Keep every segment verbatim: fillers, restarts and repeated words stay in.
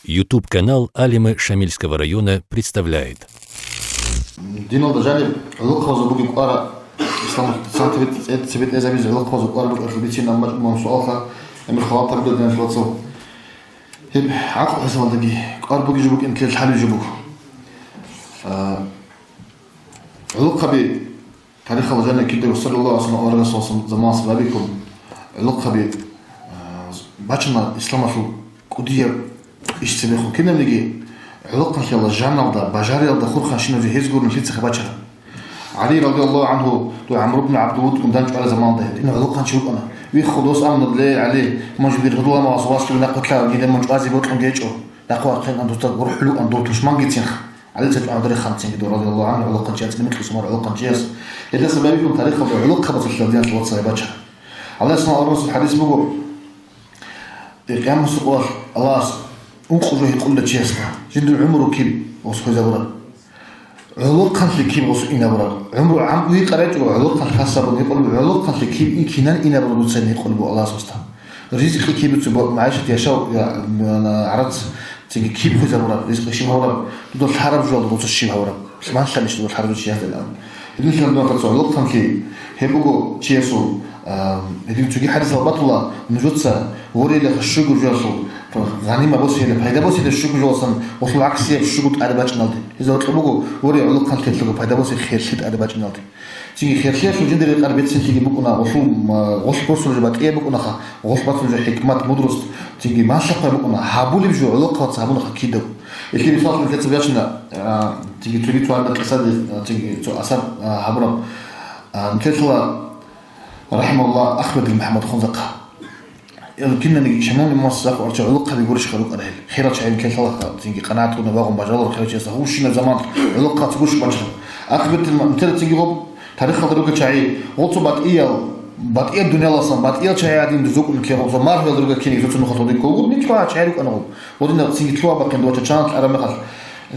YouTube-канал Алимы Шамильского района представляет. Диналда жаниб гӀулухъабазул бугеб кӀвара, ислам цан цебетӀезабизе гӀулухъабазул кӀвар букӀаралъул бицин амма мун суалха, гӀемер халатаб додинал вацал. Гьеб гӀакълу хӀисабалдаги кӀвар бугеб жо букӀин ккелъ гьалеб жо буго. А, гӀулухъаби тарихалда жаниб кидаго, саллаллагьу гӀалайгьи ва саллам, аварагасул заманалъ бабиккун, гӀулухъаби, а, бачана исламалъул кӀудияб иш цебехун. Кинабниги гӀулухъанлъиялда, жаналда, бажариялда хурханщинаб жо гьез гурони лъицаха бачараб. ГӀали, радияллагьу гӀангьу, дов ГӀамру бну ГӀабдулвуддгун данчӀвараб заманалда гьедин гӀулухъанчи вукӀана. Виххун дос абуна: «Ле, ГӀали, мун жиндир гьудул-ламугъас васлъуги нахъе лъа, гьедин мун чӀвазе бокьун гьечӀо. Нахъе вахъинан дуца гурхӀулукъан дов тушмангицинха». ГӀалица чӀван дарихъанцинги дов, радияллагьу гӀангьу, гӀулухъанчи ацӀи микьусамар гӀулухъанчияс. Гьелдаса бабиккун тарихалда гӀулухъабазулъа диналъ вацал бачара. Аллагьас аварагасул хӀадис буго, Къиямасеб къоялъ Аллагьас ункъо жо гьикъулда чиясда: «Жиндир гӀумру киб гъос хвезабураб? ГӀолохъанлъи киб гъос инабураб?» ГӀумру гӀамру гьикъарай чӀого, гӀолохъан хасабун гьикъулеб, гӀолохъанлъи киб ин кинан инабураб дуца гьикъулеб Аллагьас гъосда. Ризкъи киб дуца бо-, магӀишат яшав, я, м, гӀарац, цинги киб хвезабураб, ризкъи щиб гьавураб, дуда лъараб жоялда дуца щиб гьавураб? Лъиман лъалищ дуда лъараб жо чиясда? Гьединлъидал дун гьоркьоб гӀолохъанлъи гьеб буго чиясул, а, гьедин цоги хӀадисал батула, нужеца ворейилаха щуго жоялъул гъанима босейилан, пайда босейилан щуго жоялдасан гъолъул гӀаксияб щуго тӀаде бачӀиналде. Гьезда гьоркьоб буго ворей гӀолохъанлъиялъего пайда босей херлъи тӀаде бачӀиналде. Цинги херлъиялъул жиндир рекъар бецинлъиги букӀуна, гъолъул, м, гъолъ босулеб жо батӀияб букӀунаха, гъолъ бацун жо хӀикмат, мудрость, цинги малъа-хъвай букӀуна, гьабулеб жо гӀолохъабаца гьабунаха кидаго. Гьелъие мисаллъун нилъеца бачина, а, цинги цоги цо гьанна кьисаде, а, цинги цо асар, а, гьабураб, а, нилъелъала, рахӀимагьуллагь, Ахмедил МухӀаммад Хунзахъа. Ил кинаниги шамални мугьассисахъ варча гӀолохъаби гурищха рукӀарал гьел. Хирал чагӀи нилъелъалаха, цинги къанагӀатгун вагъун бажарал хирал чиясда гьущинаб заман гӀолохъаца гурищ бачараб. Ахмедил МухӀаммад, нилъеда цинги гъоб тарихалда ругел чагӀи, гъоцо батӀиял, батӀияб дунияласан, батӀиял чагӀи гӀадин дузукъун ккегъуб, цо маргьвел ругел киниг цо-цо нухалъ гъодин кколгун, ничего чагӀи рукӀана гъоб. Гъодинаб цинги лъугьа-бахъин дова чачаналъ араб мехалъ,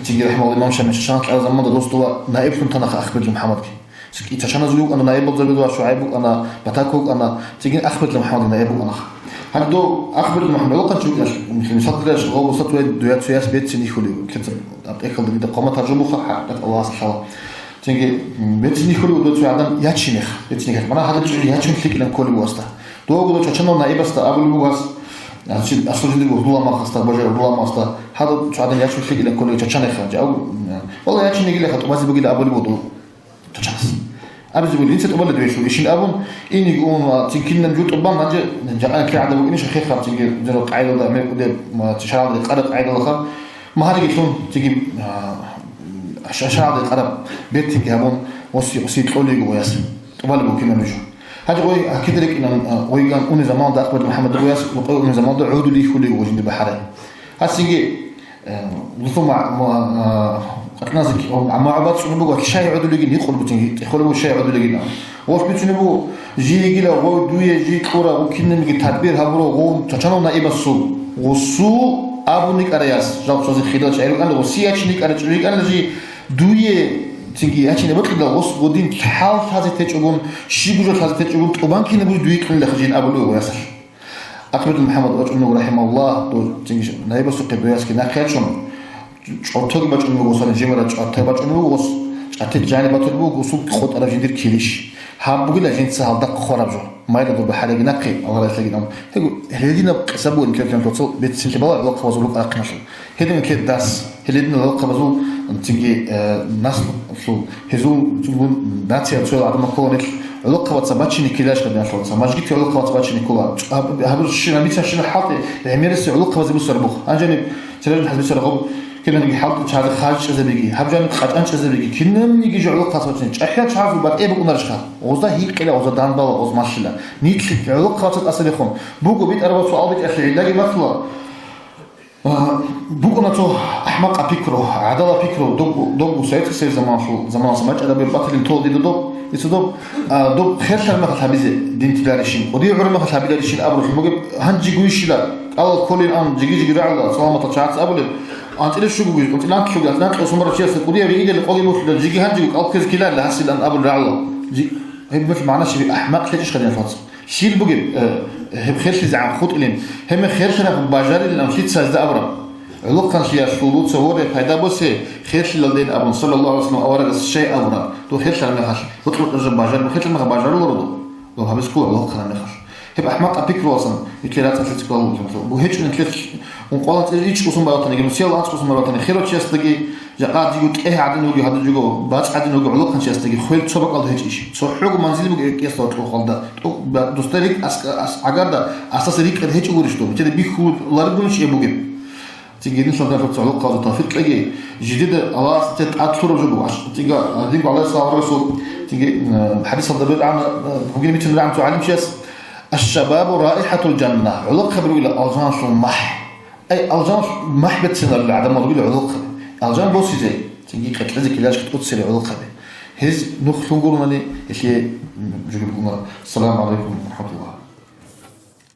цинги рахӀмагьуллагь имам Шамил чачаналъ араб заманда дос дова наиблъун танаха Ахмедил МухӀаммадги. Цинги чачаназул вукӀана наибал Забидулла ШугӀайб вукӀана, Батако вукӀана, цинги Ахмедил МухӀаммадги наиб вукӀанаха. Гьанже дов Ахмедил МухӀаммад гӀолохъанчи вукӀиналъ, мисал кколарищ, гъоб устат вай дуя цояс бецин ихьулев, кецаб аптекалда дида хъвама таржумуха, хӀакъикъат Аллагьас лъала. Цинги, м, бецин ихьулев дов цо гӀадан ячинех, бецин ихьех. Мана гьадаб чӀужу ячун лъикӀилан кколеб васда. Довго дов чачанал наибасда абулеб буго гьас, значит, аслу жиндирго гьудул-ламугъасда, бажараб гьудул-ламугъасда, гьадаб цо гӀадан ячун лъикӀилан кколев чачанеха, жав, м, валла ячинегилаха, тӀубазе бугила абулеб буго дов чачанас. Абизе бугила, инса тӀубалеб дугелъул ишин абун, иниги ун ва цинги кинаб жо тӀубан, гьанже жакъа кигӀада букӀинищ хехаб цинги, зеро къайдалда гӀемер кӀудеб, м, шаргӀалда къараб къайдалаха, магьариги лъун цинги, а, ша-, шаргӀалда къараб бертиги гьабун, оси, оси кьолиго гъояс. ТӀубалеб буго кинаб жо. Гьанже гъой гьакида рекӀинан, а, гъойган унеб заманалда Ахмедил МухӀаммад гъояс, гъой унеб заманалда гӀодулей хьулиго жинда бахӀарай. Гьасинги, э, гьесул ма-, ма-, а, къатӀназе ки-, а, магӀу бацӀцӀулеб буго, щай гӀодулегин гьикъулеб буцин, гьикъулеб буго, щай гӀодулегин абун. Гъос бицунеб буго, жий йигила гъов дуе, жий кьура, гъов кинабниги тадбир гьабура, гъов чачанав наибасул, гъосул абун йикӀарай яс, жал цоязе хирал чагӀи рукӀана, гъосие ячине йикӀарай чӀужу йикӀанила жий, дуе цинги ячине бокьидал, гъос гъодин лъал лъазе течӀогун, щиб жо лъазе течӀогун, тӀубан кинаб жо дуе кьунилаха жин абулеб буго ясалъ. Ахмедул МухӀаммад вачӀун вуго, рахӀимагьуллагь, дов цинги наибасухъе дуясги нахъе ячун, чӀотоги бачӀун вуго, сани жимара чӀота бачӀун вуго, гъос чӀатил жаниб батулеб буго, гъосул къотӀараб жиндир килищ. Гьаб бугила жинца гьалда хъвараб жо. Майда дур бахӀареги нахъе, Аллагь рахӀалъагин абун. Гьего, гьединаб къиса бугин, кертен тоцал бецинлъи бала гӀолохъабазул рукӀарахъиналъул. Гьедин ккед дас. Гьеледин гӀолохъабазул цинги, э, наслу, гьезул цугун нация цоял гӀадамал ккола нилъ гӀолохъабаца бачине ккелищха диналъул вацал, мажгити гӀолохъабаца бачине ккола. Гьаб-, гьаб-, щина, мицан щина хӀалтӀи гӀемериси гӀолохъабазе бусар бух. Гьанжани цережан хӀалбисар гъоб, кинабниги хӀалтӀи чагӀазе харж чӀезабиги, гьаб жани къачӀан чӀезабиги, кинабниги жо гӀолохъабаца бачине. ЧӀахӀиял чагӀазул батӀи букӀунарищха? Гъозда гьикъила, гъозда данбала, гъоз малъила. Нилъ гӀолохъабаца тӀасабихъун. Буго битӀараб цо албитӀалъи гӀиллаги батула. А, букӀуна цо ахӀмакъаб пикру, гӀадала пикру, доб, доб Советский Союз заманалъул, заманалъ мачӀараб батилин тола дида доб, дица доб, а, доб херлъараб мехалъ гьабизе дин тиларищин, кӀудияв гӀураб мехалъ гьабиларищин абуралъун бугеб, гьанжего йищила, кӀалал кколин ан, жиги-жиги рагӀула, саламатал чагӀаца абулеб, анцӀила щугоги, анцӀила анкьлъуги, анцӀила анкьила сумара чиясда кӀудияв гӀидал къолеб буслъила, жиги гьанжего кӀал ккезе ккеларила гьасилан абулеб рагӀула. Жи-, гьеб мехалъ магӀна щиб, ахӀмакъ лъечӀищха диналъул вацал. Щиб бугеб, э, гьеб херлъизе гӀан хутӀилин, гьеб херлъараб бажарилан лъица гьезда абураб? ГӀолохъанлъиялъул дуца воре пайда босе, херлъилалдейин абун, саллаллагьу гӀалайгьи ва саллам, аварагас щай абуна, дов херлъараб мехалъ, гьоркьор тӀад бажар, дов херлъараб мехалъ бажаруларо дов, дов гьабиз ккола гӀолохъараб мехалъ. Гьеб ахӀмакъаб пикруялдасан нилъер рацӀцӀалъи цӀикӀкӀалъула. Гьеб гьечӀо нилъер ункъоялда цӀикӀкӀ ичӀго сон баратани, нилъер анцӀго сон баратани, херав чиясдаги, жакъа диго тӀегь гӀадин вугев, гьадин жого бацӀ гӀадин вугев гӀолохъанчиясдаги хвел цо бакӀалда гьечӀищ? ЦохӀого манзил буго кӀиасда ва кьурхъалда. ТӀо-, ба-, досда рикӀ ас-, ас-, гӀагарда асдаса рикӀкӀад гьечӀо гурищ дов? Нилъеда бихьулареб гурищ гьеб бугеб? Цинги гьединлъун гӀолохъабазда тавфикъ кьеги, жидеда Аллагьас нилъер тӀад лъураб жо буго. Аш-, цинги гьадинго гӀалайгьи ссалам аварагасул, цинги, э, хӀадисалда бетӀана, э, бугеб бицун рагӀан цо гӀалимчияс, «Аш-шабабу раихӀатул жанна», гӀолохъаби ругила алжаналъул махӀ. Ай, алжаналъул махӀ берцинарила гӀадамал ругила гӀолохъаби. Алжан босизе, цинги къекълъизе ккеларищ тӀоцере гӀолохъаби. Гьез нух лъун гурони, гьелъие, м, жугьутӀ гуна. Ассаламу гӀалайкум ва рахӀматуллагь.